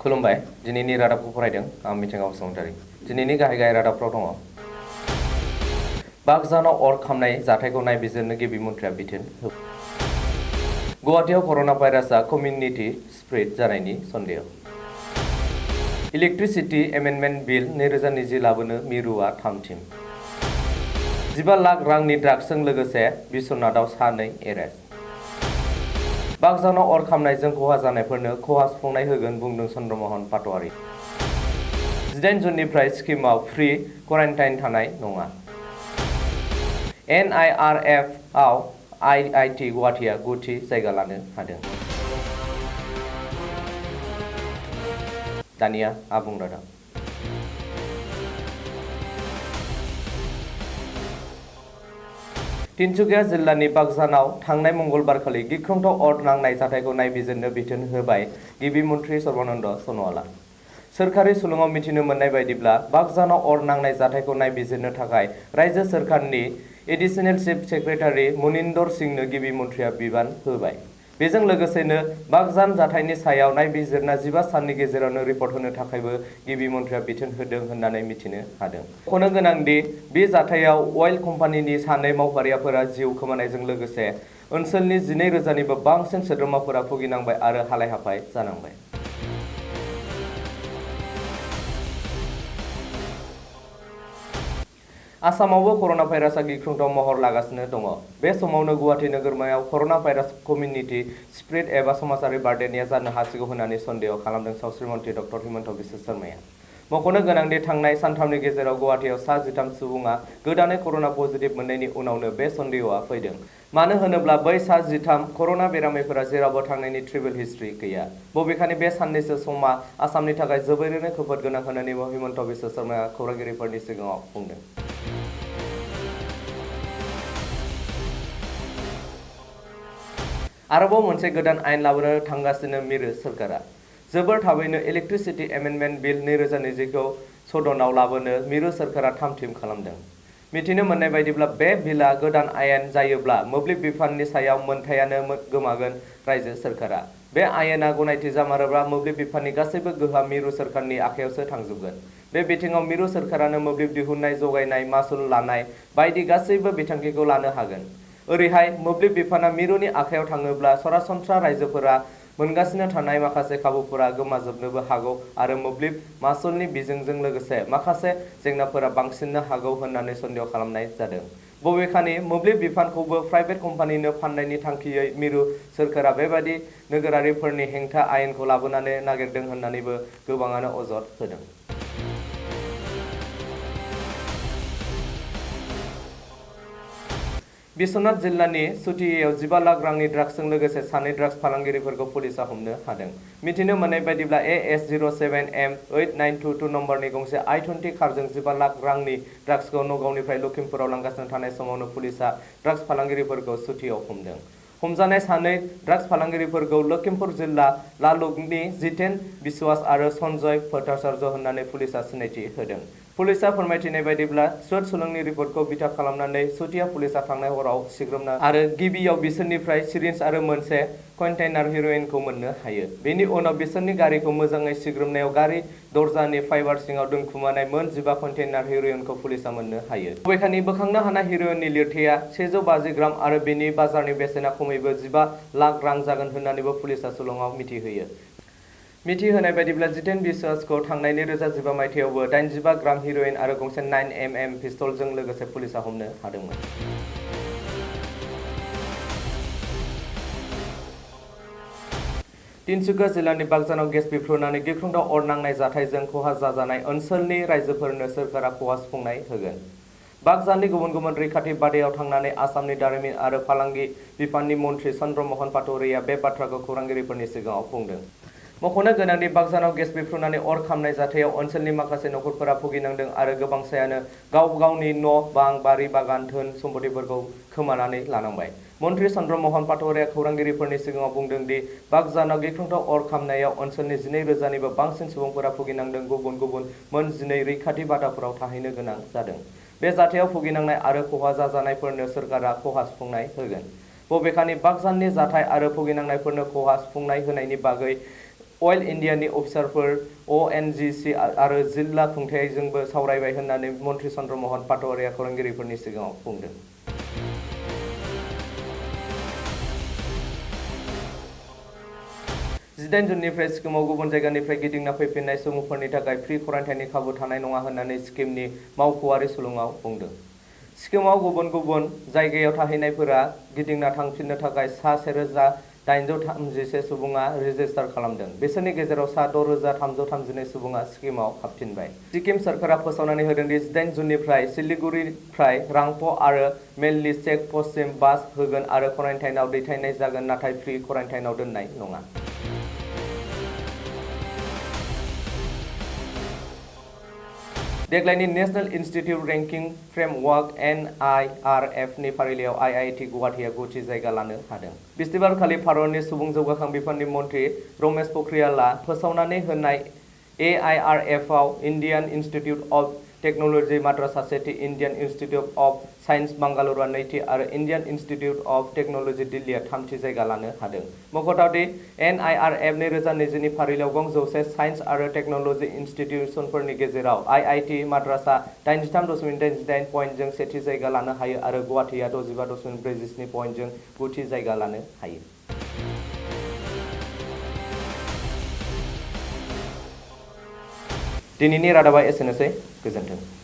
खुलुमबाय दिनैनि रादाबखौ फरायदों आं मिथिंगा बसुमतारी दिनैनि गाहाय रादाबफ्राव दङ बाक्सायाव अर खामनाय जाथायखौ नायबिजिरनो गिबि मन्थ्रिया बिथोन गुवाहाटीयाव कर'ना भाइरासआ कमिउनिटि स्प्रेड जानायनि सन्देह इलेक्ट्रिसिटि एमेन्डमेन्ट बिल 2020 लाबोनो मिरुआ थामथिम 15 लाख रांनि ड्राग्सजों लोगोसे बिश्वनाथआव सानै एरेस्ट बाक्सायाव अर खामनायजों खहा जानायफोरनो खहा सुफुंनाय होगोन बुंदों चन्द्रमोहन पाटवारी 18 जुननिफ्राय स्किमाव फ्रि क्वारेन्टाइन थानाय नङा NIRF आव IIT गुवाहाटीआ 9थि जायगा लानो हादों दानिया आबुं रादाब तिनसुकिया जिल्लानि बाक्सायाव थांनाय मंगलबारखालि गिख्रंथाव अर नांनाय जाथायखौ नायबिजिरनो बिथोन होबाय गिबि मन्थ्रि सर्बानन्द सन'वाला सोरखारि सुलुङाव मिथिनो मोननाय बायदिब्ला बाक्सायाव अर नांनाय जाथायखौ नायबिजिरनो थाखाय रायजो सोरखारनि एडिशनेल चिफ सेक्रेटारि मनिन्दर सिंहनो गिबि मन्थ्रिया बिबान होबाय बेजों लोगोसेनो बाक्सा जाथायनि सायाव नायबिजिरना 15 साननि गेजेरावनो रिपर्ट होनो थाखायबो गिबि मन्थ्रिया बिथोन होदों होननानै मिथिनो हादों मख'नो गोनांदि बे जाथायाव अइल कम्पानिनि सानै मावफारियाफोरा जिउ खोमानायजों लोगोसे ओनसोलनि 12,000निबो बांसिन सोद्रोमाफोरा भुगिनांबाय आरो हालाय-हाफाय जानांबाय आसामावबो कर'ना भाइरासआ गिख्रंथाव महर लागासिनो दङ बे समावनो गुवाहाटी नोगोरमायाव कर'ना भाइरास कमिउनिटि स्प्रेड एबा समाजारि बारदेरनाया जानो हासिगौ होननानै सन्देह खालामदों सावस्रि मन्थ्रि डक्टर हिमन्त बिश्व शर्माया मख'नो गोनांदि थांनाय सानथामनि गेजेराव गुवाहाटीयाव सा 13 सुबुङा गोदानै कर'ना पजिटिभ मोननायनि उनावनो बे सन्देहआ फैदों मानो होनोब्ला बै सा 13 कर'ना बेरामिफोरा जेरावबो थांनायनि ट्रेभेल हिस्ट्रि गैया बबेखानि बे साननैसो समा आसामनि थाखाय जोबोरैनो खैफोद गोनां होननानै हिमन्त बिश्व शर्माया खौरांगिरिफोरनि सिगाङाव बुंदों आरोबाव मोनसे गोदान आयेन लाबोनो थांगासिनो मिरु सोरखारा जोबोर थाबैनो इलेक्ट्रिसिटि एमेन्डमेन्ट बिल 2020 खौ सदनाव लाबोनो मिरु सोरखारा थाम-थिम खालामदों मिथिनो मोननाय बायदिब्ला बे बिलआ गोदान आयेन जायोब्ला मोब्लिब बिफाननि सायाव मोनथायानो गोमागोन रायजो सोरखारा बे आयेना गनायथि जामारोब्ला मोब्लिब बिफाननि गासैबो गोहोआ मिरु सोरखारनि आखायावसो थांजोबगोन बे बिथिङाव मिरु सोरखारानो मोब्लिब दिहुननाय जगायनाय मासुल लानाय बायदि गासैबो बिथांखिखौ लानो हागोन ओरैहाय मोब्लिब बिफाना मिरुनि आखायाव थाङोब्ला सरासनस्रा रायजोफोरा मोनगासिनो थानाय माखासे खाबुफोरा गोमाजोबनोबो हागौ आरो मोब्लिब मासुलनि बिजोंजों लोगोसे माखासे जेंनाफोरा बांसिननो हागौ होननानै सन्देह खालामनाय जादों बबेखानि मोब्लिब बिफानखौबो प्राइभेट कम्पानिनो फाननायनि थांखियै मिरु सोरखारा बेबादि नोगोरारिफोरनि हेंथा आयेनखौ लाबोनानै नागिरदों होननानैबो गोबाङानो अजद होदों बिश्वनाथ जिल्लानि सुथियाव 15 लाख रांनि ड्राग्सजों लोगोसे सानै ड्राग्स फालांगिरिफोरखौ पुलिसआ हमनो हादों मिथिनो मोननाय बायदिब्ला AS07M8922 नम्बरनि गंसे I-20 कारजों 15 लाख रांनि ड्राग्सखौ नगावनिफ्राय लखिमपुराव लांगासिनो थानाय समावनो पुलिसआ ड्राग्स फालांगिरिफोरखौ सुथियाव हमदों हमजानाय सानै ड्राग्स फालांगिरिफोरखौ लखिमपुर जिल्ला लालुगनि जितेन बिश्वास आरो सन्जय भट्टाचार्य होननानै पुलिसआ सिनायथि होदों पुलिसआ फोरमायथिनाय बायदिब्ला स्रोद सुलुंनि रिपर्टखौ बिथा खालामनानै सुथिया पुलिसआ थांनाय हराव सिग्रोमना आरो गिबियाव बिसोरनिफ्राय सिरिन्ज आरो मोनसे कन्टेनार हेर'इनखौ मोननो हायो बेनि उनाव बिसोरनि गारिखौ मोजाङै सिग्रोमनायाव गारि दरजानि फाइबार सिङाव दोनखुमानाय मोन 15 कन्टेनार हेर'इनखौ पुलिसआ मोननो हायो बबेखानि बोखांनो हानाय हेर'इननि लिरथाया 150 ग्राम आरो बेनि बाजारनि बेसेना खमैबो 15 लाख रां जागोन होननानैबो पुलिसआ सुलुङाव मिथिहोयो मिथिहोनाय बायदिब्ला जितेन बिश्वासखौ थांनाय 2015 मायथाइयावबो 85 ग्राम हेर'इन आरो गंसे 9mm पिस्तलजों लोगोसे पुलिसआ हमनो हादोंमोन तिनसुकिया जिल्लानि बाक्सायाव गेस बिफ्रुनानै गिख्रंथाव अर नांनाय जाथायजों खहा जाजानाय ओनसोलनि रायजोफोरनो सोरखारा खहा सुफुंनाय होगोन बाक्सानि गुबुन गुबुन रैखाथि बादायाव थांनानै आसामनि दारिमिन आरो फालांगि बिफाननि मन्थ्रि चन्द्रमोहन पाटवारीया बे बाथ्राखौ खौरांगिरिफोरनि सिगाङाव बुंदों मख'नो गोनांदि बाक्सायाव गेस बिफ्रुनानै अर खामनाय जाथायाव ओनसोलनि माखासे नखरफोरा भुगिनांदों आरो गोबांसायानो गाव गावनि न' बां बारि बागान धोन सम्पतिफोरखौ खोमानानै लानांबाय मन्थ्रि चन्द्रमोहन पाटवारीया खौरांगिरिफोरनि सिगाङाव बुंदों दि बाक्सायाव गिख्रंथाव अर खामनायाव ओनसोलनि 12,000निबो बांसिन सुबुंफोरा भुगिनांदों गुबुन गुबुन मोन 12 रैखाथि बादाफोराव थाहैनो गोनां जादों बे जाथायाव भुगिनांनाय आरो खहा जाजानायफोरनो सोरखारा खहा सुफुंनाय होगोन बबेखानि बाक्सानि जाथाय आरो भुगिनांनायफोरनो खहा सुफुंनाय होनायनि बागै अइल इन्डियानि अफिसारफोर ONGC आरो जिल्ला खुंथायजोंबो सावरायबाय होननानै मन्त्रि चन्द्रमोहन पाटवारिया खौरांगिरिफोरनि सिगाङाव बुंदों। जिदाइन जुननिफ्राय सिक्किमाव गुबुन जायगानिफ्राय गिदिंना फैफिननाय सुबुंफोरनि थाखाय फ्रि क्वारेन्टाइननि खाबु थानाय नङा होननानै सिक्किमनि मावख'आरि सुलुङाव बुंदों। सिक्किमाव गुबुन गुबुन जायगायाव थाहैनायफोरा गिदिंना थांफिननो थाखाय सा 1,831 सुबुङा रेजिस्टार खालामदों। बिसोरनि गेजेराव सा 6,332 सुबुङा सिक्किमाव हाबफिनबाय। सिक्किम सोरखारा फोसावनानै होदों दि जिदाइन जुननिफ्राय सिलिगुरिनिफ्राय रांप' आरो मेनलि चेक पस्टसिम बास होगोन आरो क्वारेन्टाइनआव दैथायनाय जागोन, नाथाय फ्रि क्वारेन्टाइनआव दोननाय नङा। देग्लायनि national institute ranking framework NIRF नि फारिलाइयाव IIT गुवाहाटीआ 9थि जायगा लानो हादों। बिस्तिबारखालि भारतनि सुबुं जौगाखां बिफाननि मन्थ्रि रमेश पोखरियालआ फोसावनानै होनाय AIRF आव इन्डियान इन्स्टिट्युट अफ टेक्न'लजि माद्रासआ सेथि, इन्डियान इन्स्टिट्युट अफ साइन्स बांगालुरुआ नैथि आरो इन्डियान इन्स्टिट्युट अफ टेक्न'लजि दिल्लीआ थामथि जायगा लानो हादों। मख'थाव दि NIRF 2020 नि फारिलाइयाव गं 100 साइन्स आरो टेक्न'लजि इनस्टिट्युसनफोरनि गेजेराव IIT माद्रासआ 83.88 पइन्टजों सेथि जायगा लानो हायो आरो गुवाहाटीआ 65.47 पइन्टजों 9थि जायगा लानो हायो। दिनैनि रादाबा एसेनोसै। गोजोन्थों।